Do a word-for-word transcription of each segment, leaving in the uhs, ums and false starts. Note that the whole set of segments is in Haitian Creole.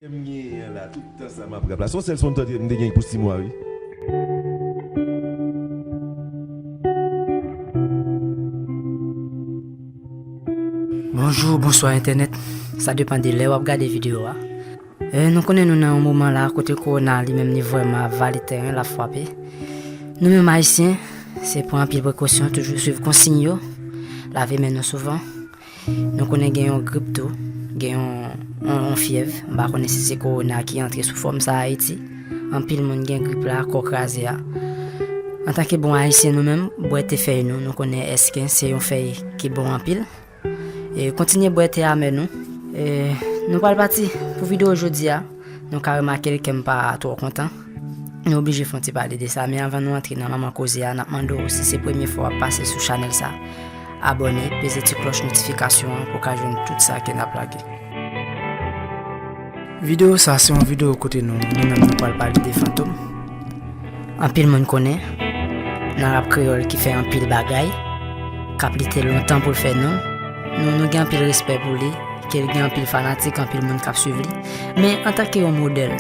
M genyen an la, tout tan sa m ap rap la. Se yon sèl son m tande m te gen pou sis mwa, wi. Bonjou, bonswa entènèt. Sa depann de lè w ap gade videyo a. E, nou konnen nou nan yon moman la kote kowona li menm li vrèman ap vale tèren, l ap frape. Nou menm Ayisyen, se pran anpil prekosyon, toujou swiv konsiy yo, lave men nou souvan. Nou konnen gen yon grip tou, gen yon, yon, yon fyèv. M pa konnen si se kowona ki antre sou fòm sa Ayiti. Anpil moun gen grip la, kò kraze a. Antanke bon Ayisyen nou menm, bwè te fèy nou, nou konnen èsken se yon fèy ki bon anpil. E kontinye bwè te amè nou. E nou pral pati pou videyo jodi a. Nou ka remake l kè m pa twò kontan. Nou oblije fè yon ti pale de sa, men anvan nou antre nan manman koze a, n ap mande w si se premye fwa w ap pase sou chanèl sa, abòne, peze ti klòch notifikasyon an pou w ka jwenn tout sa ke n ap lage. Videyo sa se yon videyo kote nou, nou menm nou pral pale de Fantom. Anpil moun konnen, nan rap kreyòl ki fè anpil bagay, k ap lite lontan pou l fè non, nou, nou gen anpil respè pou li, ke l gen anpil fanatik, anpil moun k ap swiv li. Men antanke yon modèl,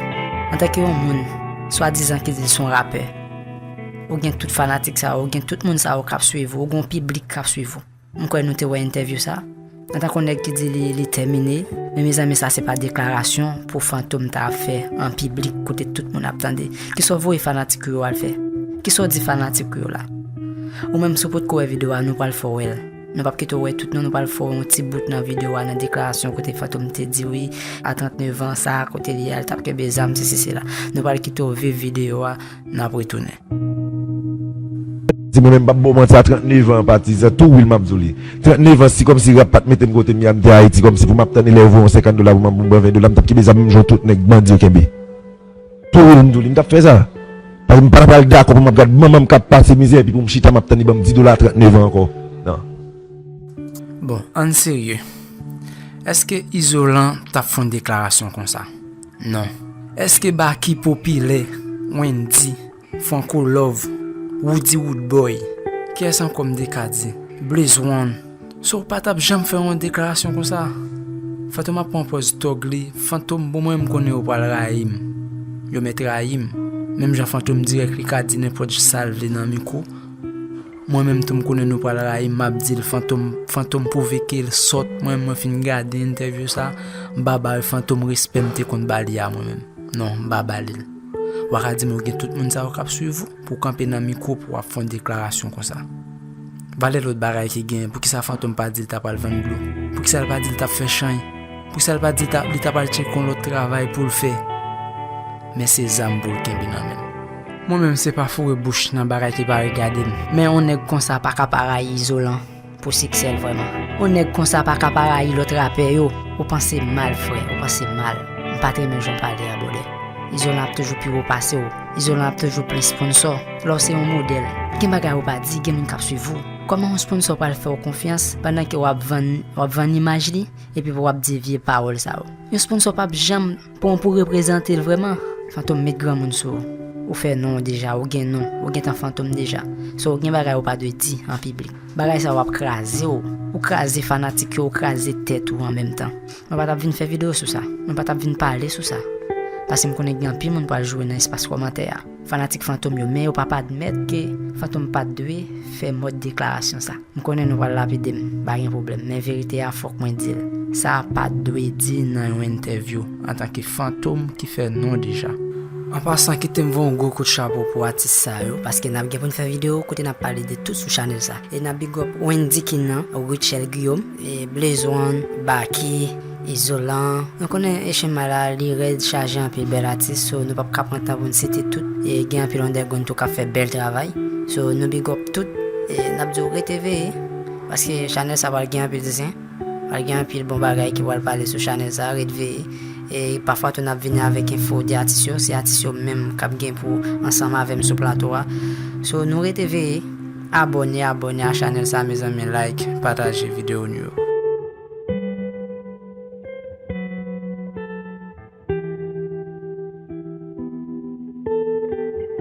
antanke yon moun, swadizan ki di l se yon rapè, ou gen tout fanatik sa yo, ou gen tout moun sa yo k ap swiv ou, ou gen yon piblik k ap swiv ou. M kwè nou te wè entèvyou sa. Antanke yon nèg ki di li, li tèmine, men mezanmi, sa se pa deklarasyon pou Fantom ta ap fè an piblik kote tout moun ap tande. Kisa w voye fanatik ou yo al fè? Kisa w di fanatik ou yo la? Ou menm si w potko wè videyo a, nou pral fè w wè l. Nou p ap kite w wè tout non, nou pral fè w yon ti bout nan videyo a, nan deklarasyon kote Fantom te di wi, a trannnev an sa, kote li ye a, li t ap kenbe zam, sesi sela. Nou pral kite w viv videyo a, n ap retounen. Di mwen menm m p ap ba w manti, a trannnev an, patizan, tou real m ap di w li. Trannnev an, si kòmsi rap pa t mete m kote m ye a, m te Ayiti, kòmsi pou m ap tann elèv voye yon senkant dola pou m ap ban m ven dola, m t ap kenbe zam m jan tout nèg bandi yo kenbe. Tou real m di w li, m t ap fè sa. Paske m pa t ap pral dakò pou m ap gad manman m k ap pase mizè epi pou m chita m ap tann li ban m dis dola a trannnev an ankò. Non. Bon, ann serye. Èske Izolan t ap fè yon deklarasyon konsa? Non. Èske Baky Popilè, Wendyy, Franco Love, Roody Roodboy, kiyès ankò m te ka di? Blaze One, so w pa t ap janm fè yon deklarasyon konsa? Fantom ap pran pòz tòg li. Fantom, bon, mwen menm m konnen yo pral rayi m. Yo mèt rayi m. Menm jan Fantom dirèk li ka di nenpòt sa l vle nan mikwo. Mwen menm tou m konnen nou pral rayi m, m ap di l Fantom, Fantom pwouve ke l sòt. Mwen menm mwen fin gade entèvyou sa, m pa ba Fantom respè m te konn ba li a mwen menm. Non, m pa ba li l. W a ka di m ou gen tout moun sa yo k ap swiv ou, pou w kanpe nan mikwo pou w ap fè yon deklarasyon konsa. Valè lòt bagay ki genyen, poukisa Fantom pa di l ta pral vann dlo? Poukisa l pa di l t ap fè chay? Poukisa l pa di l ta, li ta pral tcheke yon lòt travay pou l fè? Men se zam pou l kenbe nan men l. Mwen menm se pa foure bouch nan bagay ki pa regade m. Men yon nèg konsa pa ka pa rayi Izolan pou siksè l vrèman. Yon nèg konsa pa ka pa rayi lòt rapè yo. Ou panse mal frè, ou panse mal. M pa t renmen jan w pale a brother. Izolan ap toujou pi wo pase w. Izolan ap toujou plen sponsò. Lè w se yon modèl, gen bagay ou pa di, gen moun k ap swiv ou. Kòman yon sponsò pral fè w konfyans pandan ke w ap vann, w ap vann imaj li? Epi pou w ap di vye pawòl sa yo. Yon sponsò p ap janm pran w pou reprezante l vrèman. Fantom met granmoun sou ou. Ou fè non w deja, ou gen non, ou gentan Fantom deja. So, ou gen bagay ou pa dwe di an piblik. Bagay sa yo ap kraze w. Ou kraze fanatik yo, ou kraze tèt ou an menm tan. Mwen pa t ap vin fè videyo sou sa. Mwen pa t ap vin pale sou sa. Paske m konnen gen anpil moun pral joure nan espas kòmantè a. Fanatik Fantom yo, men yo p ap admèt ke Fantom pa t dwe fè mòd deklarasyon sa. M konnen nou pral lapide m, pa gen pwoblèm, men verite a fòk mwen di l. Sa a pa t dwe di nan yon entèvyou antanke Fantom ki fè non deja. An pasan, kite m voye yon gwo kout chapo pou atis sa yo, paske n ap gen pou n fè videyo kote n ap pale de tout sou chanèl sa. E n ap big up Wendy Kin nan, Rutshelle Guillaume, e Blaze One, Baky, Izolan. Nou konnen H M I la, li rèd chaje anpil bèl atis, so nou p ap ka pran tan pou n site tout. E gen anpil underground tou k ap fè bèl travay. So nou big up tout. E n ap di w rete veye, paske chanèl sa pral gen anpil zen. Pral gen anpil bon bagay ki pral pale sou chanèl sa, ret veye. E pafwa tou n ap vini avèk enfo de atis yo, se atis yo menm k ap gen pou ansanm avè m sou plato a. So nou rete veye, abòne, abòne a chanèl sa mezanmi, like, pataje videyo nou yo.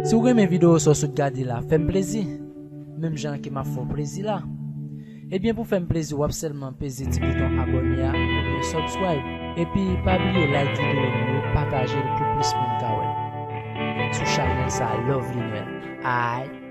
Si w renmen videyo sa w sot gade la, fè m plezi, menm jan ke m ap fè w plezi la. Ebyen, pou fè m plezi, w ap sèlman peze ti bouton abòne a oubyen subscribe. Epi, pa bliye like videyo nou yo, pataje l pou plis moun ka wè l. Sou chanèl sa, Lovely Noël. Alright.